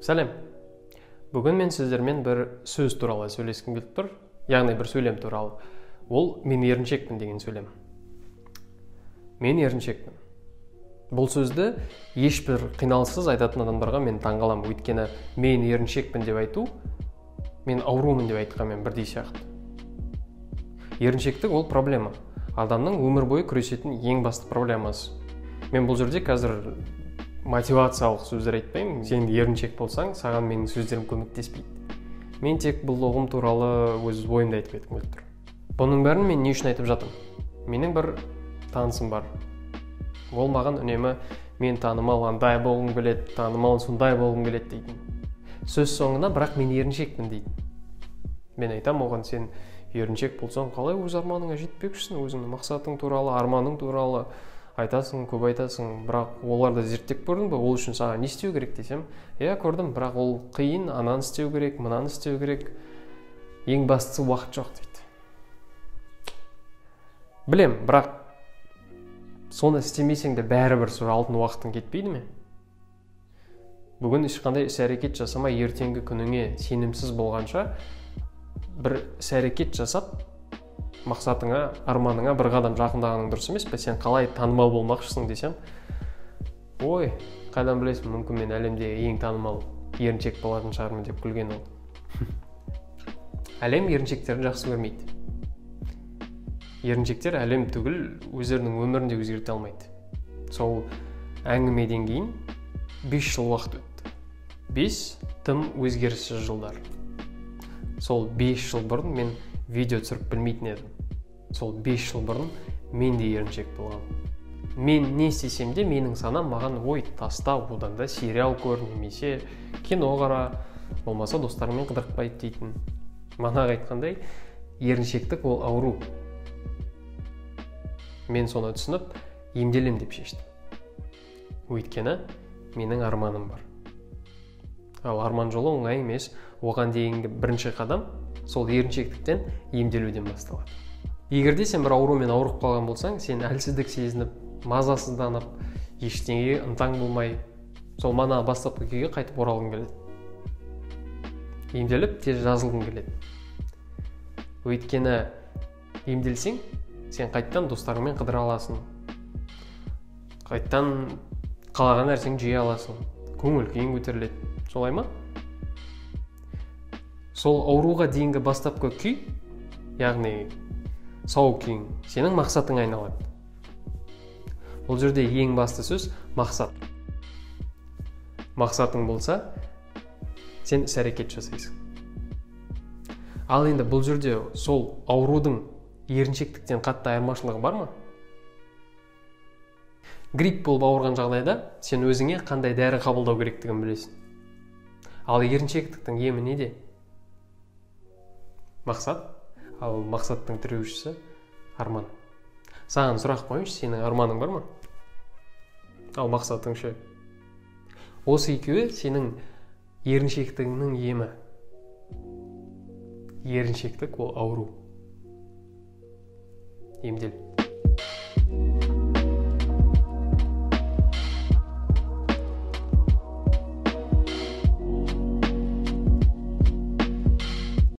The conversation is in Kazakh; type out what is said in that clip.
Сәлем. Бүгін мен сіздермен бір сөз туралы сөйлескім келіп тұр, яғни бір сөйлем туралы. Ол мен еріншекпін деген сөйлем. Мен еріншекпін. Бұл сөзді ешбір қиналыссыз айтатын адамдарға мен таңғаламын. Өйткені мен еріншекпін деп айту, мен аурумын деп айтқанмен бірдей сияқты. Еріншектік ол проблема. Адамның өмір бойы күресетін ең басты проблемасы. Мен бұл жерде қазір мотивациялық сөздер айтпаймын. Сен еріншек болсаң, саған менің сөздерім көмектеспейді. Мен тек бұл ұғым туралы өз ойымды айтып кеткім келіп тұр. Бұның бәрін мен не үшін айтып жатырмын? Менің бір танысым бар. Ол маған үнемі мен танымал андай болғым келеді, танымал сондай болғым келеді дейтін. Сөз соңына бірақ мен еріншекпін дейтін. Мен айтам оған, сен еріншек болсаң қалай өз арманыңа жетпекшісің, өзіңнің мақсатың туралы, арманың туралы айтасың, көп айтасың, бірақ оларды зерттеп көрдің бе, ол үшін саған не істеу керек десем, иә көрдім, бірақ ол қиын, ананы істеу керек, мынаны істеу керек, ең бастысы уақыт жоқ дейді. Білем, бірақ соны істемесең де бәрібір сол алтын уақытың кетпейді ме? Бүгін ешқандай іс-әрекет жасамай ертеңгі күніңе сенімсіз болғанша бір іс-әрекет жасап мақсатыңа, арманыңа бір қадам жақындағаның дұрыс емес пе? Сен қалай танымал болмақшысың десем, ой, қайдан білесің, мүмкін мен әлемдегі ең танымал еріншек болатын шығармын деп күлген ол. Әлем еріншектерді жақсы көрмейді. Еріншектер әлем түгіл өздерінің өмірін де өзгерте алмайды. Сол әңгімеден кейін 5 жыл уақыт өтті. 5 тым өзгеріссіз жылдар. Сол 5 жыл бұрын мен видео түсіріп білмейтін едім. Сол 5 жыл бұрын мен де еріншек болғанмын. Мен не істесем де менің санам маған ой таста, одан да сериал көр, немесе кино қара, болмаса достарыңмен қыдырып қайт дейтін. Манағы айтқандай, еріншектік ол ауру. Мен соны түсініп, емделем деп шештім. Өйткені менің арманым бар. Ал арман жолы оңай емес. Оған дейінгі бірінші қадам сол еріншектіктен емделуден басталады. Егер де сен бір аурумен ауырып қалған болсаң, сен әлсіздік сезініп, мазасызданып, ештеңеге ынтаң болмай, сол мана бастапқы күйге қайтып оралғың келеді. Емделіп, тез жазылғың келеді. Өйткені емделсең, сен қайттан достарыңмен қыдыра аласың, қайттан қалаған нәрсеңді жей аласың, көңіл күйің көтеріледі. Солай ма? Сол ауруға дейінгі бастапқы күй, яғни сау күйің, сенің мақсатыңа айналады. Бұл жерде ең басты сөз мақсат. Мақсатың болса, сен іс-әрекет жасайсың. Ал енді бұл жерде сол аурудың еріншектіктен қатты айырмашылығы бар ма? Грипп болып ауырған жағдайда сен өзіңе қандай дәрі қабылдау керектігін білесің. Ал еріншектіктің емі неде? Мақсат. Ал мақсаттың тіреушісі арман. Саған сұрақ қойыңшы, сенің арманың бар ма? Ал мақсатың ше? Осы екеуі сенің еріншектігіңнің емі. Еріншектік ол ауру. Емдел.